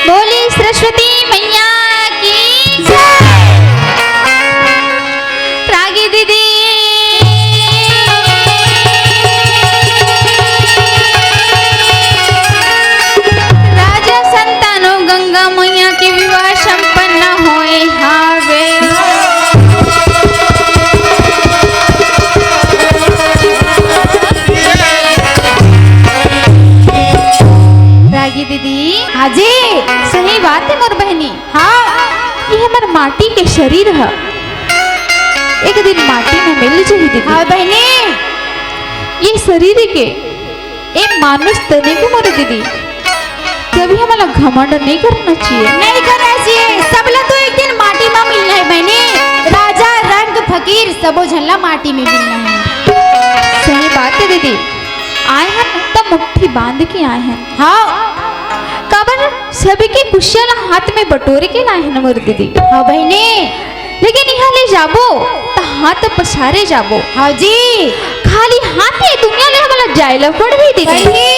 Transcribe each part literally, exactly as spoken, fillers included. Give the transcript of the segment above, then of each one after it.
बोली सरस्वती मैया की जय। रागी दीदी। राजा संतानो गंगा मैया के विवाह संपन्न होए हावे। रागी दीदी। हाँ जी। सही बात है मोर बहनी। हाँ। ये हमर माटी के शरीर ह, एक दिन माटी में मिल जाही दीदी। हाँ बहनी। ये शरीर के, ए मानुष तने के मोरे दीदी, कभी हमला घमंड नहीं करना चाहिए। नहीं करना चाहिए। सबला तो एक दिन माटी में मिलना है बहनी। राजा, रंक, फकीर सबो झन ला माटी में मिलना है। सही बात है दीदी। आए हन त मुट्ठी बांध के आए हन। हाँ। काबर सभी के खुशियां ला हाथ में बटोर के लाए हन मोर दीदी। हाँ बहनी। लेकिन यहाँ ले जाबो त हाथ पसारे जाबो। हाँ जी। खाली हाथ ये दुनिया ले हमला जाए ला पड़ही दीदी। बहनी।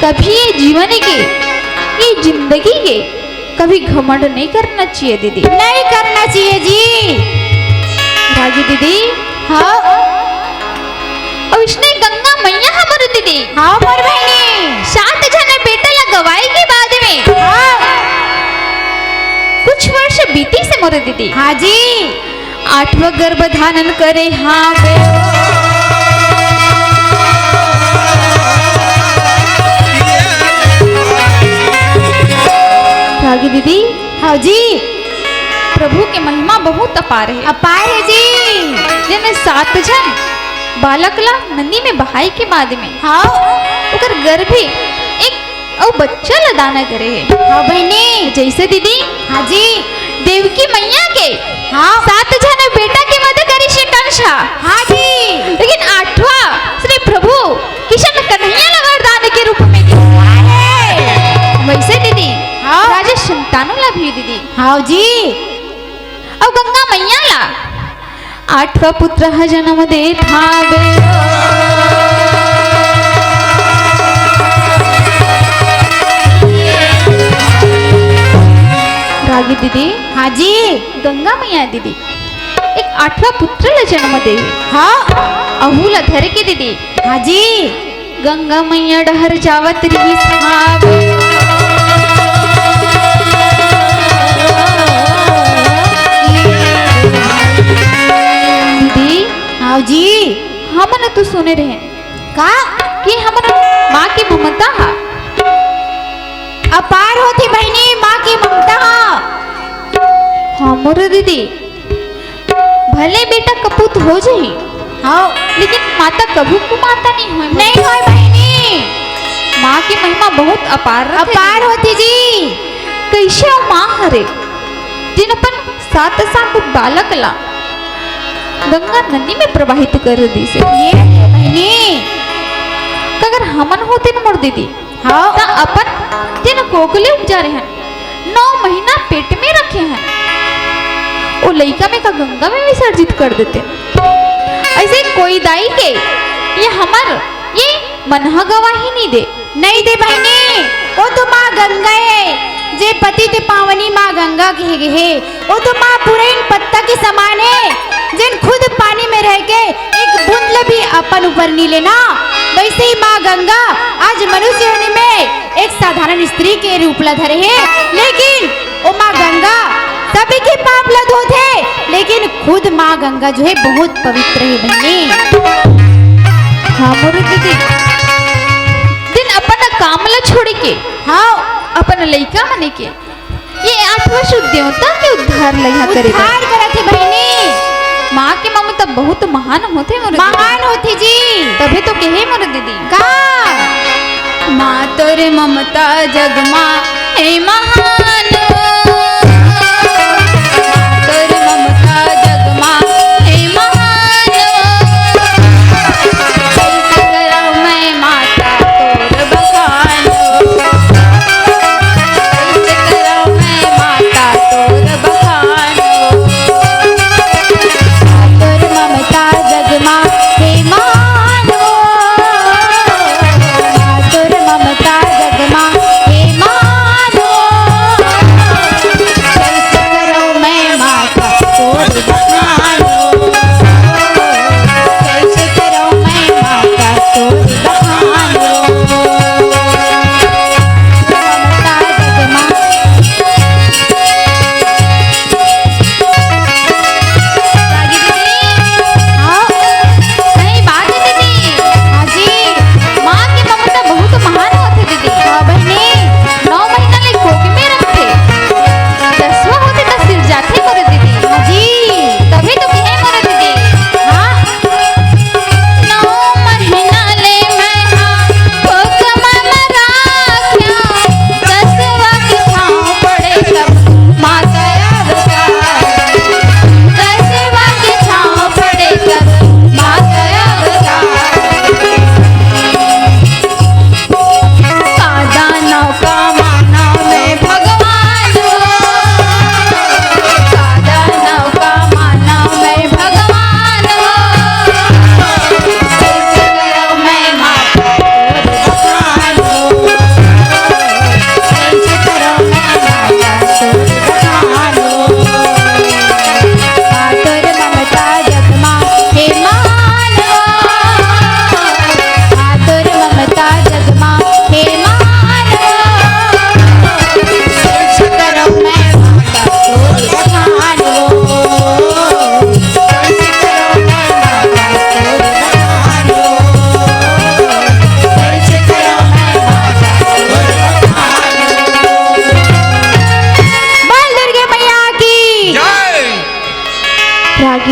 कभी ये जीवन के, ये जिंदगी के कभी घमंड नहीं करना चाहिए दीदी। नहीं करना चाहिए जी। रागी दीदी। हाँ। अउ इसने गंगा मैया हमर दीदी। हाँ मोर बहनी। सात झन बेटा ला गवाई के बाद में। हाँ। कुछ वर्ष बीती से मोर दीदी। हाँ जी। आठवां गर्भ धारण करे हावे। रागी दीदी। हाँ जी। प्रभु के महिमा बहुत अपार है। अपार है जी। जेमे सात झन बालक ला नदी में बहाई के बाद में हाँ। ओकर गर्भे एक अउ बच्चा ला दाना करे हे। हाँ बहनी। जैसे दीदी। हाँ जी। देवकी मैया के हाँ। सात झन बेटा के मध्य करिस हे कंस ह। हाँ जी। लेकिन आठवां श्री प्रभु कृष्ण कन्हैया ला वरदान के रूप में दिस हे। वैसे दीदी हाँ। राजा संतानो ला भी दीदी। हाँ जी। अउ गंगा मैया ला आठवां पुत्र ह जनम देत हावे। रागी दीदी। हाँ जी। गंगा मैया दीदी एक आठवां पुत्र ला जनम दे। हाँ। अहू ला धर के दीदी। हाँ जी। गंगा मैया डहर जावत रिहिस हावे। दीदी। हाँ जी। हमन तो सुने रहेन का? कि हमर माँ के ममता हा अपार होथे बहिनी, माँ के ममता हा। हाँ मोर दीदी, भले बेटा कपूत हो जाही, हाँ। लेकिन माता कभू कुमाता नहीं होय। नहीं होय बहिनी। माँ के महिमा बहुत अपार रथे। अपार होथे जी। कैसे वो माँ हरे, जिन अपन सात सात बालक ला गंगा नदी में प्रवाहित कर दिस। ये बहिनी। अगर हमन होते न मोर दीदी, हाँ। त अपन जेन कोकले उपजा रहे हन, नौ महीना पेट में रखे हन, वो लइका में का गंगा में विसर्जित कर देते। ऐसे कोई दाई के ये हमर ये मन ह गवाही नहीं दे। नहीं दे बहिनी, वो तो माँ गंगा है, जे पतित पावनी माँ गंगा कहे गे हे। वो तो माँ पुरैन पत्ता के समान हे, जेन खुद पानी में रह के एक बूंद ले भी अपन ऊपर नी लेना। वैसे ही माँ गंगा आज मनुष्य योनि में एक साधारण स्त्री के रूप ला धरे हे, लेकिन ओ माँ गंगा सभी के पाप ला धोथे, लेकिन खुद माँ गंगा जो है बहुत पवित्र है बहिनी। हाँ मोर दीदी, जेन अपन काम ला छोड़ के, हाँ। अपन लइका मने के ये आठवां शुद्ध देवता के उद्धार ला यहाँ करे बर। उद्धार करत हे बहिनी। माँ के ममता बहुत महान होथे मोर दीदी। महान होथे जी। तभे तो कहे मोर दीदी। का? माँ तोर ममता जग मा हे महान। माँ तोर ममता जग मा हे महान। कैसे करौं मैं माता तोर बखान। कैसे करौं मैं माता तोर बखान। तोर ममता जग मा हे महान। तोर ममता जग मा हे महान।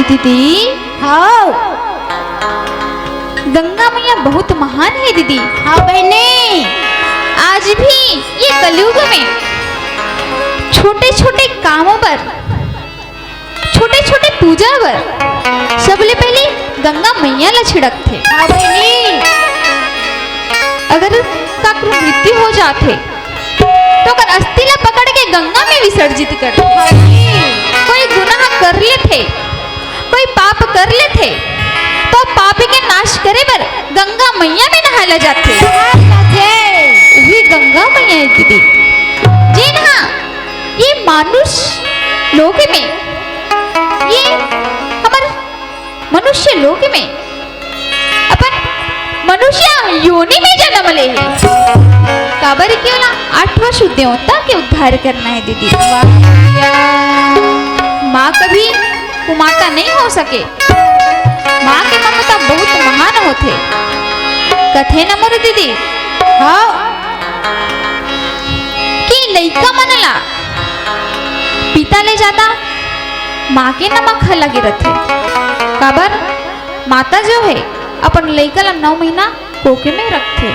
दीदी, हाँ। गंगा मैया बहुत महान हे दीदी। हाँ बहिनी। आज भी ये कलयुग में छोटे-छोटे कामों बर, छोटे-छोटे पूजा बर सबले पहले गंगा मैया ला छिड़कथे। हाँ बहिनी। अगर काकरो मृत्यु हो जाथे, तो ओकर अस्थि ला पकड़ के गंगा में विसर्जित कर दे। कोई गुनाह कर लेथे, कोई पाप कर लेथे, तो पाप के नाश करे बर गंगा मैया में नहाय ला जाथे। वही गंगा मैया हे दीदी, जेन हा ये मानुष लोक में, ये हमर मनुष्य लोक में अपन मनुष्य योनि में जन्म ले हे। काबर के ओला आठवां सु देवता के उद्धार करना हे दीदी। माँ कभी कुमाता नहीं हो सके। माँ के ममता बहुत महान होथे। कथे न मोर दीदी, हाँ। कि लइका मन ला पिता ले जादा माँ के नमक ह लगे रथे। काबर? माता जो हे, अपन लइका ला नौ महीना कोखे में रखथे।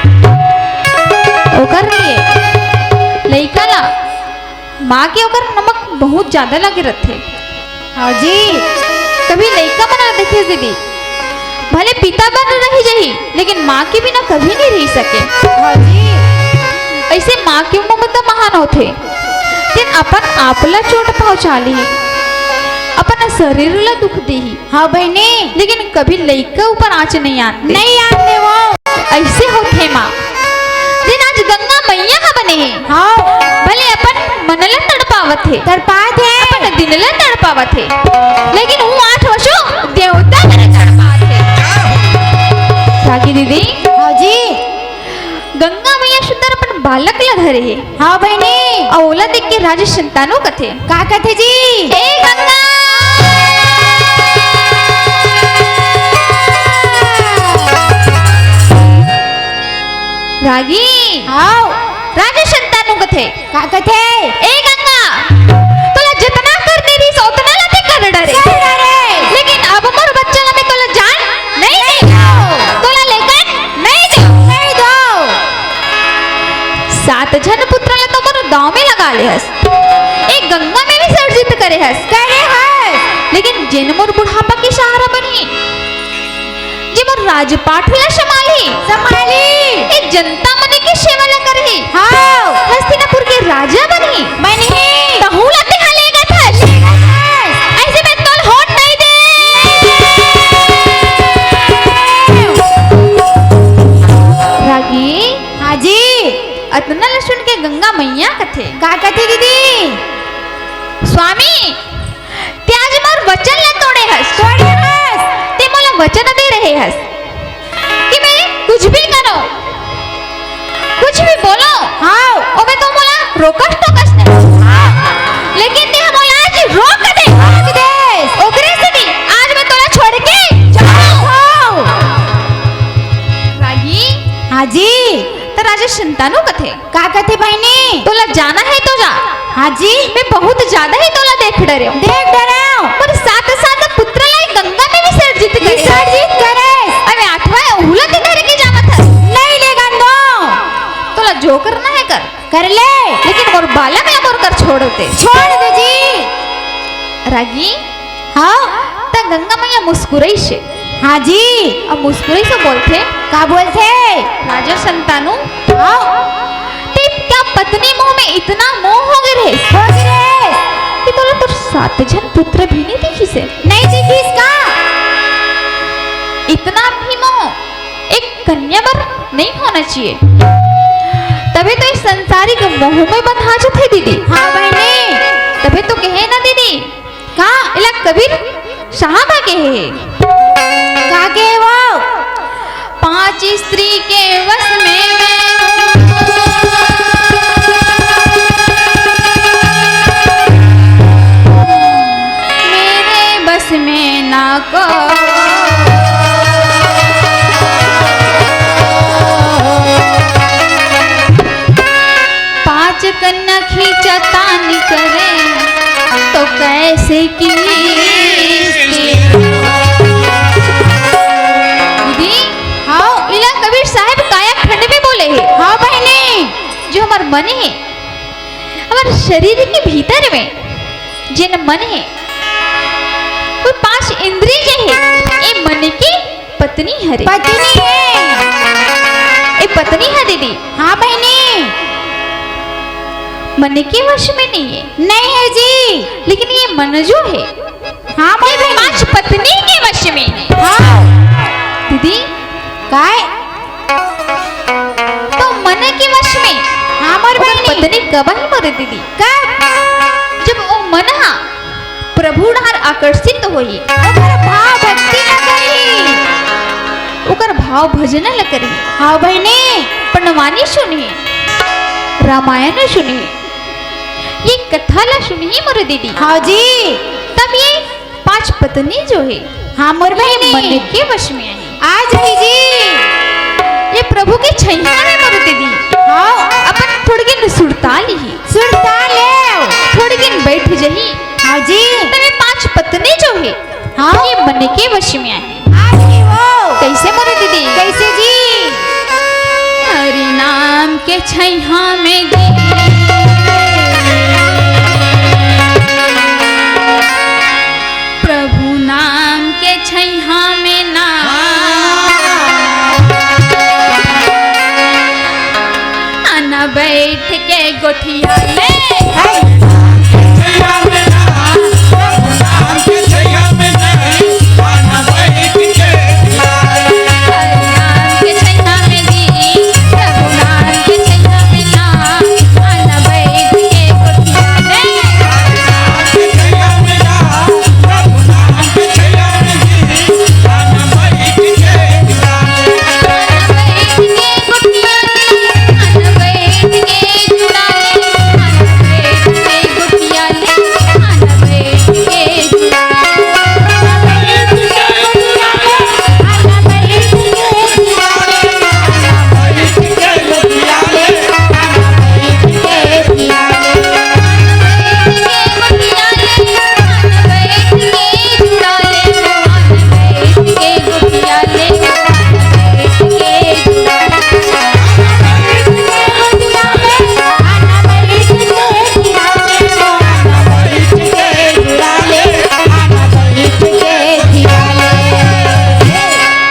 ओकर लिए लइका ला माँ के ओकर नमक बहुत ज्यादा लगे रथे। हाँ जी। कभी लइका मन ला देखे दीदी, भले पिता बन रही जही, लेकिन माँ के बिना कभी नहीं रह सके। हाँ जी। ऐसे माँ के ममता महान होथे, तेन अपन आप ला चोट पहुँचा लिही, अपन शरीर ला दुख देही। हाँ बहिनी। लेकिन कभी लइका ऊपर आँच नहीं आन दे। नहीं आन दे वो। ऐसे होथे माँ। जेन आज गंगा मैया ह बने हे। हाँ। भले अपन मन ला तड़पावत हे। तड़पात हे। अपन दिल ला तड़पावत हे। लेकिन वो आठ वसु देवता मन तड़पात हे। रागी दीदी। हाँ जी। गंगा मैया सुंदर अपन बालक ला धरे हे। हाँ बहिनी। अउ ओला देख के राजा संतानु कथे। का कथे जी? ए गंगा! रागी। हाँ। राजा संतानु कथे। का कथे? ए गंगा, तोला जतना कर दे रहिस, ओतना ला ते कर डरे। कर डरे। लेकिन अब मोर बच्चा ला मैं तोला जान नहीं दे। तोला लेकर नहीं जाओ। नहीं दो। सात झन पुत्र ला तो मोर दांव में लगा ले हस। ए गंगा में विसर्जित करे हस। करे हस। लेकिन जेन मोर बुढ़ापा के सहारा बनही, जे मोर राजपाट ला संभालही। संभालही। ए जनता मन के सेवा ला करही। हाँ। हस्तिनापुर के राजा बनही। बनही। तहू ला तेहा लेगत हस। लेगत हस। ऐसे में तोल होट नहीं दे। रागी। हाँ जी। अतना ला सुन के गंगा मैया कथे। का कथे दीदी? स्वामी, ते आज मोर वचन ला तोड़े हस। तोड़े हस। ते मोला वचन दे रहे हस कि मैं कुछ भी करो, कुछ भी बोलो, हाँ। ओमे तो मोला रोकस टोकस नहीं। हाँ। लेकिन ते मोला आज रोक दे। रोक दे। ओकरे सेती आज मैं तोला छोड़ के जाऊँ। रागी। हाँ जी। त राजा संतानु कथे। का कथे बहिनी? तोला जाना हे तो जा। हाँ जी। मैं बहुत ज्यादा ही तोला देख डरेंव। देख डरेंव। पर सात सात पुत्र ला गंगा में विसर्जित करे। विसर्जित करे। अबे आठवां उहू ला ते धर के जावत हस। नहीं लेगन दो। तोला जो करना हे कर। कर ले। लेकिन मोर बालक ला मोर कर छोड़ दे। छोड़ दे जी। रागी। हाँ। त गंगा मैया मुस्कुराइस हे। हाँ जी। अब मुस्कुराइस हे बोलथे। का बोलथे? राजा संतानु। हाँ। ते का पत्नी मोह में इतना मोह हो गे रहे। हो गे रहे। कि तोला तोर सात झन पुत्र भी नहीं दिखिस हे। नहीं दिखिस का? इतना भी मोह एक कन्या बर नहीं होना चाहिए। तभे तो ये संसारिक मोह में बंधा जथे दीदी। हाँ बहिनी। तभे तो कहे ना दीदी, का? एला कबीर साहब ह कहे हे। का कहे वो? पांच स्त्री के वश में मैं, मेरे बस में ना को। पांच कन्या खींचा तान करे, तो कैसे की हमर मन हे, हमर शरीर के भीतर में जेन मन हे, वो पांच इंद्री जे हे, ए मन के पत्नी हरे। पत्नी हे। ए पत्नी हे दीदी। हाँ बहिनी। मन के वश में नहीं है। नहीं है जी। लेकिन ये मन जो है, हाँ, ये मोर बहिनी। पांच पत्नी के वश में है। हाँ। दीदी। काय? तो मन के वश में। हाँ, मोर ओकर बहिनी। पत्नी कब ही मोरे दीदी? कब? जब वो मन हा प्रभु डहार आकर्षित होही। ओकर भाव भक्ति ला करही। ओकर भाव भजन ला करही। हाँ बहिनी। पंडवानी सुनही। रामायण सुनही। ये कथा ला सुनही मोरे दीदी। हाँ जी। तब ये पांच पत्नी जो है, हाँ, मोर ये बहिनी। मन के वश में आही। आ जाही जी। ये प्रभु के छैया में मोर दीदी। हाँ। अपन थोड़किन सुरता लिही। सुरता ले। थोड़किन बैठ जही। हाँ जी। तब ये पांच पत्नी जो है, हाँ। ये मन के वश में आही। आ जाही वो। कैसे मोर दीदी? कैसे जी? हरि नाम के छैया में जी। प्रभु नाम के छैया में ना, आना बैठ के गोठिया ले।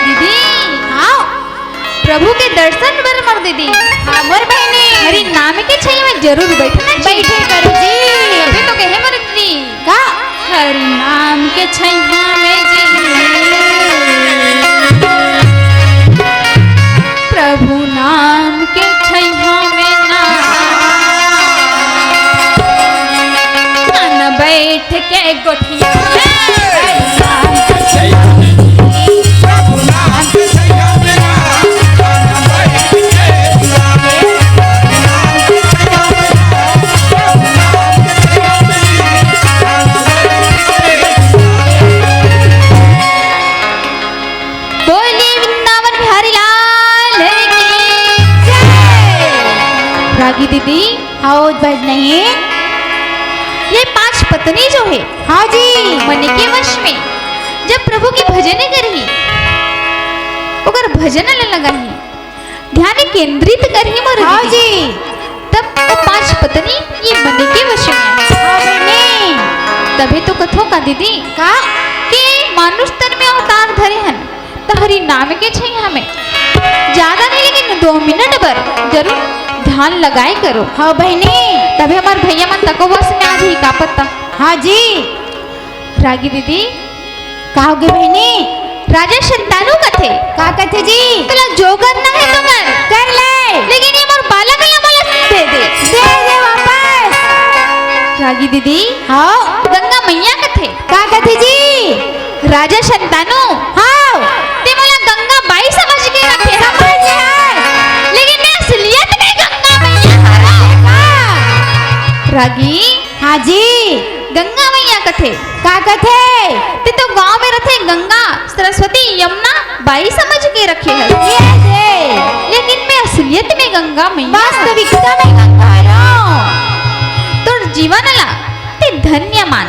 दीदी, हाँ। प्रभु के दर्शन बर मोर दीदी। हाँ, मोर बहिनी। हरि नाम के छैया में जरूर बैठना चाहिए। बैठे करो जी। अभी तो कहे मोर दीदी। का? हरि नाम के छैया में जी। प्रभु नाम के छैया में ना, मन बैठ के गोठिया। बोलिए वृंदावन बिहारी लाल की जय। रागी दीदी। हाँ, बहिनी। ये पांच पत्नी जो है, हाँ जी। मन के वश में जब प्रभु के भजन करही, ओकर भजन ल लगाही, ध्यान केंद्रित करही मोर हाँ दीदी। जी। तब वो पांच पत्नी ये मन के वश में आही। हाँ बहिनी। तभी तो कथो का दीदी का? कि मानुष तन में अवतार धरे हन, त हरि नाम के छैया में ज्यादा नहीं, लेकिन दो मिनट बर जरूर ध्यान लगाए करो। हाँ बहिनी। तभी हमार भैया मन तको वश में आ जाही, का पता। हाँ जी। रागी दीदी। का होगे बहिनी? राजा शंतनु कथे। का कथे जी? तोला जो करना है तो कर। कर ले। लेकिन ये मोर बालक ला मोला दे दे। दे दे वापस। रागी दीदी। हाँ। गंगा मैया कथे। का कथे जी? राजा शंतनु। हाँ। ते मोला गंगा बाई समझ के रखे हस। समझ गए। लेकिन मैं असलियत में गंगा मैया हरंव। का? रागी। हाँ जी। गंगा मैया कथे। का कथे? ते तो गांव में रथे, गंगा, सरस्वती, यमुना बाई समझ के रखे हस। ये दे। लेकिन मैं असलियत में गंगा मैया हरंव। वास्तविकता में गंगा हरंव। तोर जीवन ला ते धन्य मान।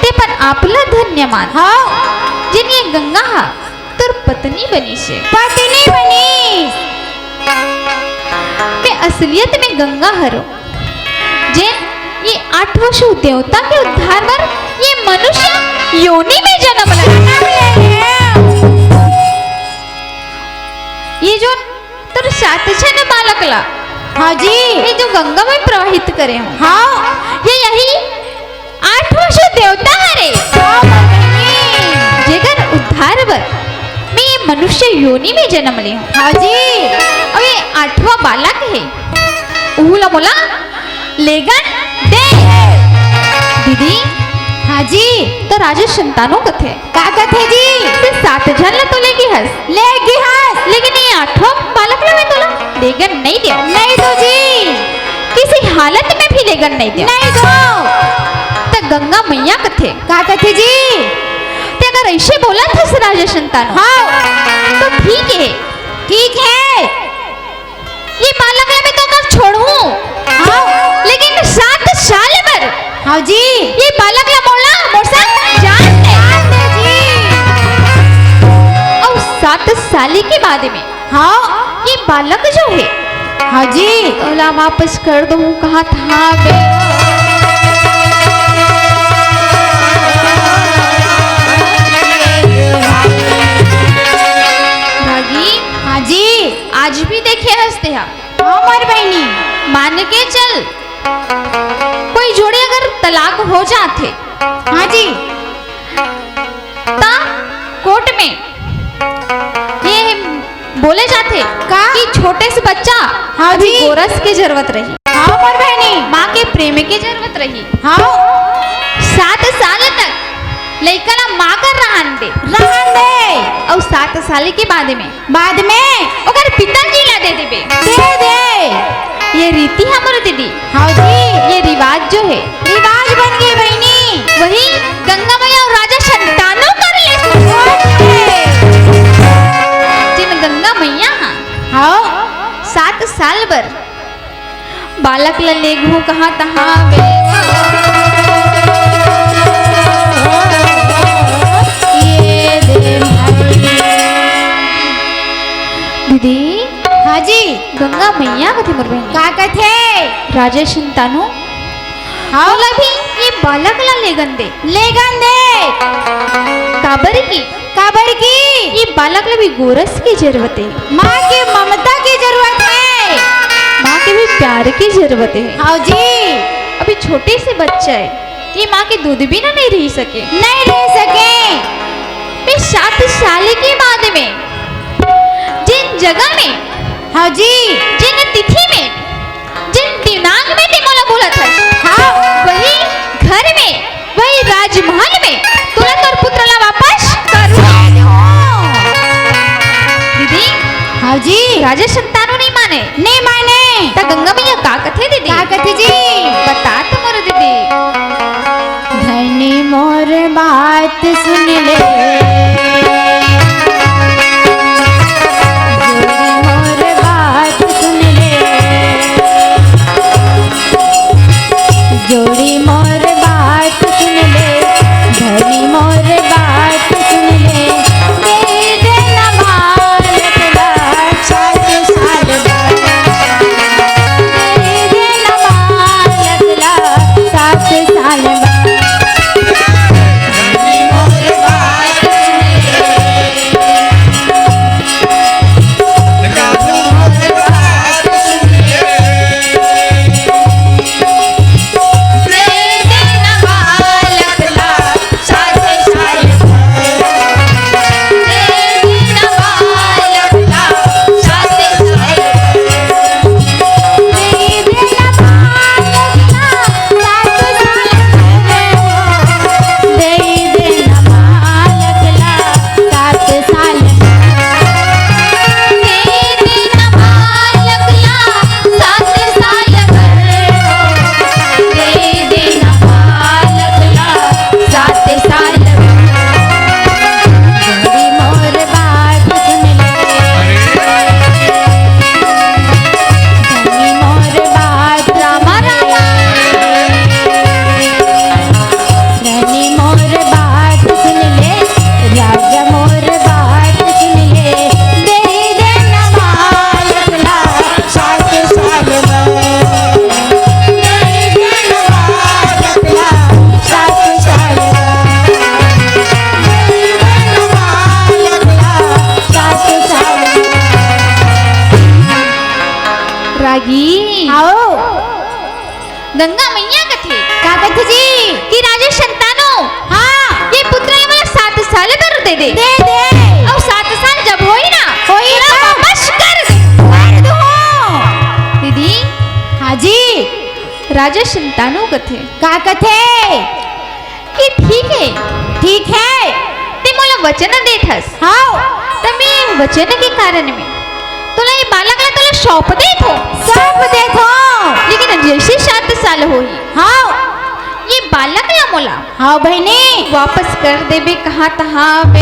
ते अपन आप ला धन्य मान। हाँ। जेन ये गंगा हा तोर पत्नी बनिस हे। पत्नी बनिस। मैं असलियत में गंगा हरों, जेन ये आठवसु देवता के उद्धार बर ये मनुष्य योनि में जन्म ले। ये जो तोर सात झन बालक ला, हाँ जी। ये जो गंगा में प्रवाहित करे हों, हाँ। ये यही आठवसु देवता हरे, हाँ, बहिनी। जेकर उद्धार बर मैं ये मनुष्य योनि में जन्म ले हों। हाँ जी। अउ ये आठवां बालक हे, उहू ला मोला लेगन दे। दीदी, हाँ जी। त राजा संतानु कथे, का कथे जी? ते सात झन ला तो लेगे हस। लेगे हस। लेकिन ये आठवां बालक ला मैं तोला लेगन नइ देवों। नइ दो जी। किसी हालत में भी लेगन नइ देवों। नइ दो। त गंगा मैया कथे, का कथे जी? ते अगर अइसे बोलत हस राजा संतानु, हाँ। त ठीक हे। ठीक हे। ये बालक ला मैं तो कर छोड़हूँ। हाँ। लेकिन सात साल बर हाँ जी। ये बालक ला मोला मोर संग जान दे। जान दे जी। अउ सात साल के बाद में हाँ। ये बालक जो हे, हाँ जी। ओला वापस कर दूँ कहा था बे। भागी। हाँ जी। आज भी देखे हस ते हा। हाँ मोर बहिनी। मान के चल, कोई जोड़े अगर तलाक हो जाथे, हाँ जी। त कोर्ट में ये बोले जाथे का? कि छोटे से बच्चा हाँ अभी जी। गोरस के जरूरत रही, हाँ मोर बहिनी। माँ के प्रेम के जरूरत रही। हाँ। सात साल तक लइका ला माँ कर रहन दे। रहन दे। अउ सात साल के बाद में बाद में ओकर पिताजी ला दे देबे। दे दे। ये रीति हमर दीदी, हाँ जी। ये रिवाज जो हे, रिवाज बन गे बहिनी। वही गंगा मैया अउ राजा संतानु कर ले। जिन गंगा मैया हा हाँ। सात साल बर बालक ल लेगहूं कहां तहां बे। ये दे भाई। दीदी, हाँ जी। गंगा मैया कथे मोर बहिनी। का कथे? राजा संतानु, हाँ। ओला भी ये बालक ला लेगन दे। लेगन दे। काबर की? काबर की? ये बालक ला भी गोरस की जरूरत हे। माँ के ममता की जरूरत हे। माँ के भी प्यार की जरूरत हे। हाँ जी। अभी छोटे से बच्चा हे, ये माँ के दूध बिना नहीं रह सके। नहीं रह सके। फिर सात साल के बाद में जिन जगह में हाँ जी। जिन तिथि में, जिन दिनांक में ते मोला बोलत हस, हाँ। वही घर में, वही राजमहल में तोला तोर पुत्र ला वापस करूँ। दीदी, हाँ जी। राजा संतानु नहीं माने। नहीं माने। त गंगा मैया का कथे दीदी? का कथे जी? बता तो मोर दीदी। धनी मोर बात सुन ले, जोड़ी मोर बात सुन ले, जोड़ी मोर बात सुन ले, धनी मोर बात सुन ले, दे दे ना बालक ला। गंगा मैया कथे। का कथे जी? कि राजा संतानो, हाँ। ये पुत्र ला मोला सात साल बर दे दे। दे दे। अउ सात साल जब होही ना, होही तोला ना। वापस कर दे। कर दो। दीदी। हाँ जी। राजा संतानो कथे। का कथे? कि ठीक हे। ठीक हे। ते मोला वचन देत हस। हाँ। त मैं वचन के कारण में तोला ये बालक ला तोला सौंप देत हों। सौंप देत हों। लेकिन जैसे सात साल होही, हाँ। ये बालक ला मोला, हाँ बहिनी। वापस कर देबे कहाँ तहाँ में।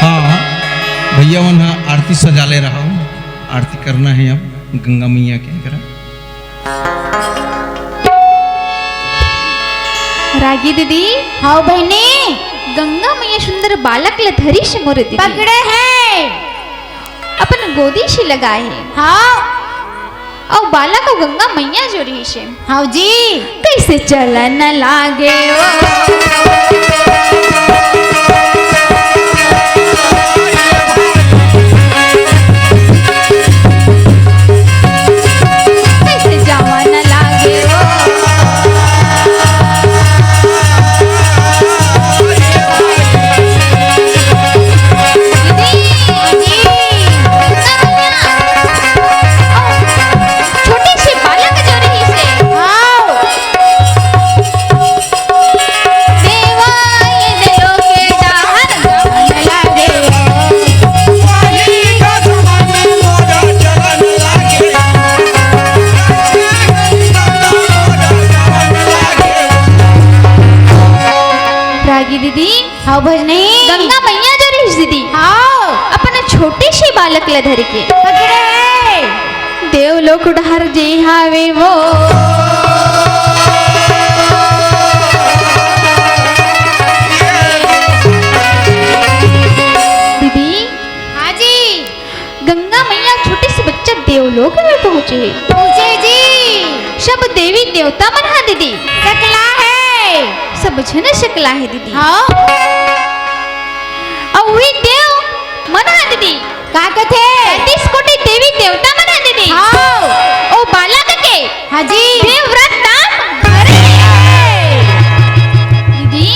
हाँ, भैया मन ह आरती सजा ले रहा हो। आरती करना हे अब गंगा मैया के करा। रागी दीदी। हाँ बहिनी। गंगा मैया सुंदर बालक ल धरिस हे मोर दीदी। पकड़े हे। अपन गोदी से लगाए हे। हाँ। अउ बालक अउ गंगा मैया जो रहिस हे। हाँ जी। कैसे चलन लागे ओ। कैसे जावन लागे ओ। दीदी, दीदी, छोटे से बालक जो रहिस हे। हाँ। देवा ये देव के डहर गमन लागे। रागी दीदी। हाँ भजनी। गंगा मैया जो रहिस दीदी। हाँ। अपन छोटे से बालक ला धर के। पकड़े हे। देवलोक डहर जे हावे वो। दीदी। हाँ जी। गंगा मैया छोटे से बच्चा देवलोक में पहुंचे हे। पहुंचे जी। सब देवी देवता मन हा दीदी। सकला हे। सब झन सकला हे दीदी। हाँ। अउ उही देव मन हा दीदी। का कथे? तैंतीस कोटि देवी देवता मन हा दीदी। हाँ। ओ बालक के हाँ जी। देवव्रत नाम धरे हे। दीदी।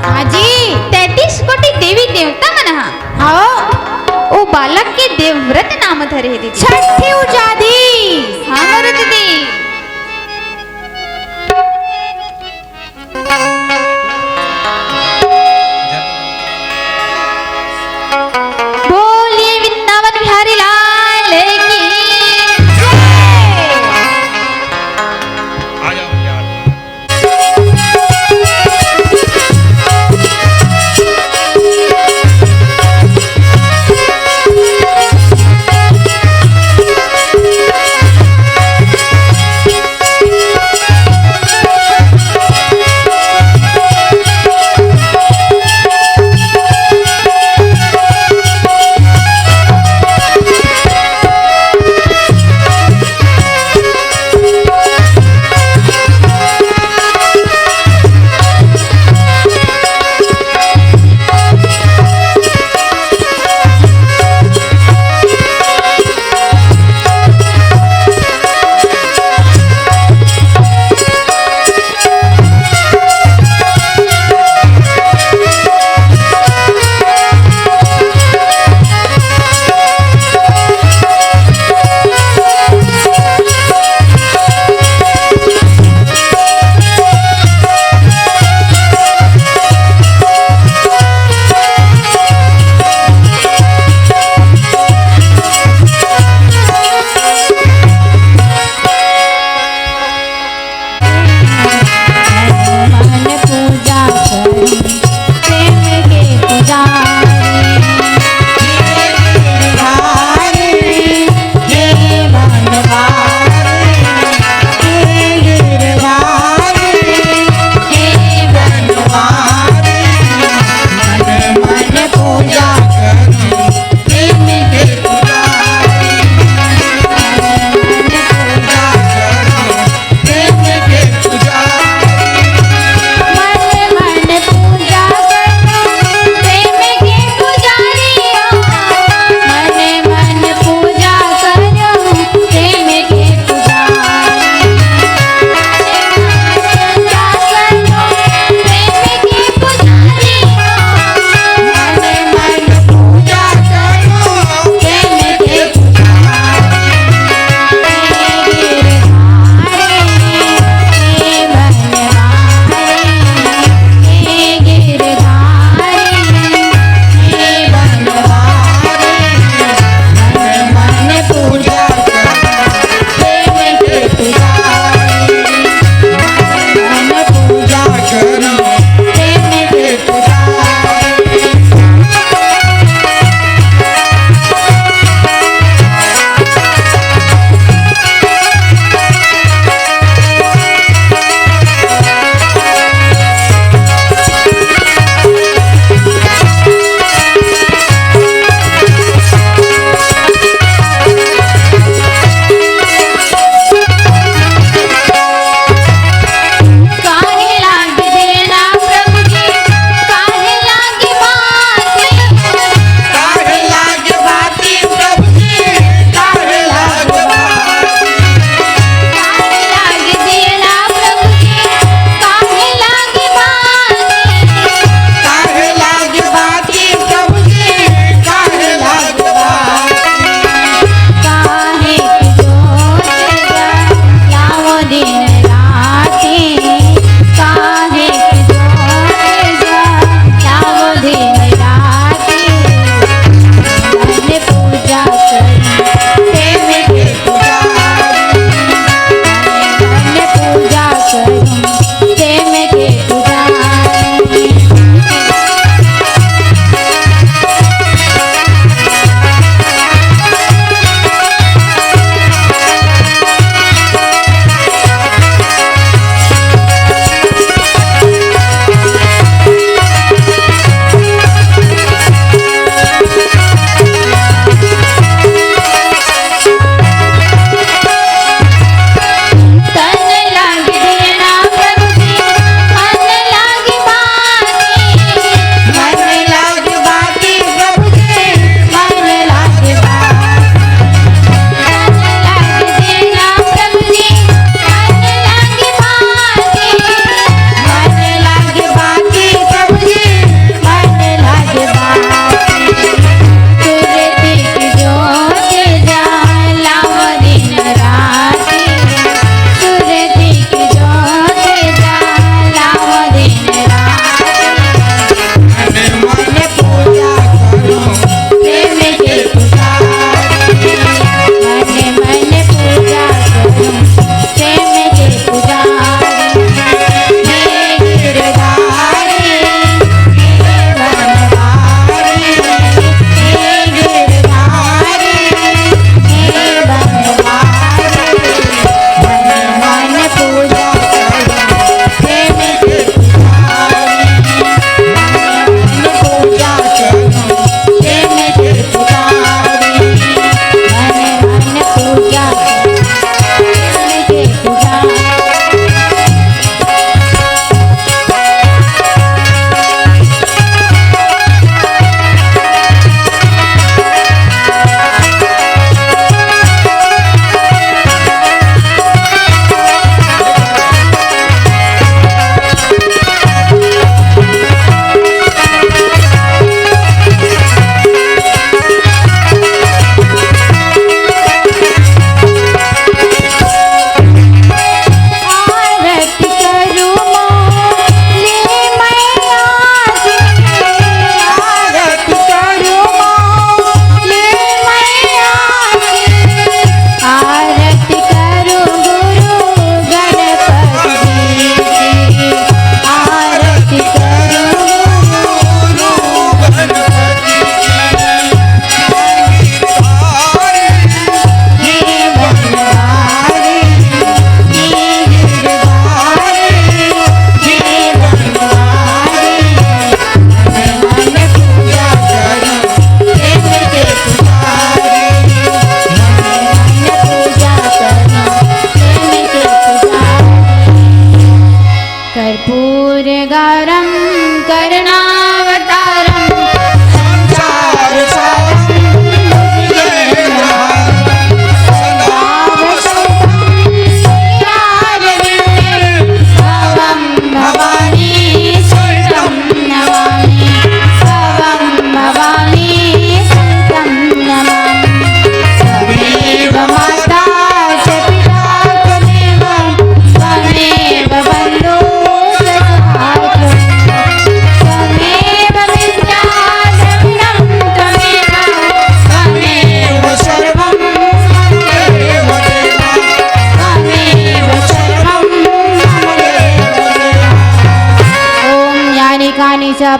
हाँ जी। तैंतीस कोटि देवी देवता मन हा। हाँ। ओ बालक के देवव्रत नाम धरे हे दीदी। छठी उजादी। हाँ मोर दीदी। बोलिए वृंदावन बिहारी लाल की जय। आ जाओ भैया।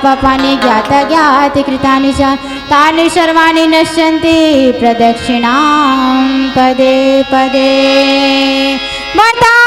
पापानि ज्ञात ज्ञात कृतानि च तानि सर्वाणि नश्यन्ति प्रदक्षिणां पदे पदे। माता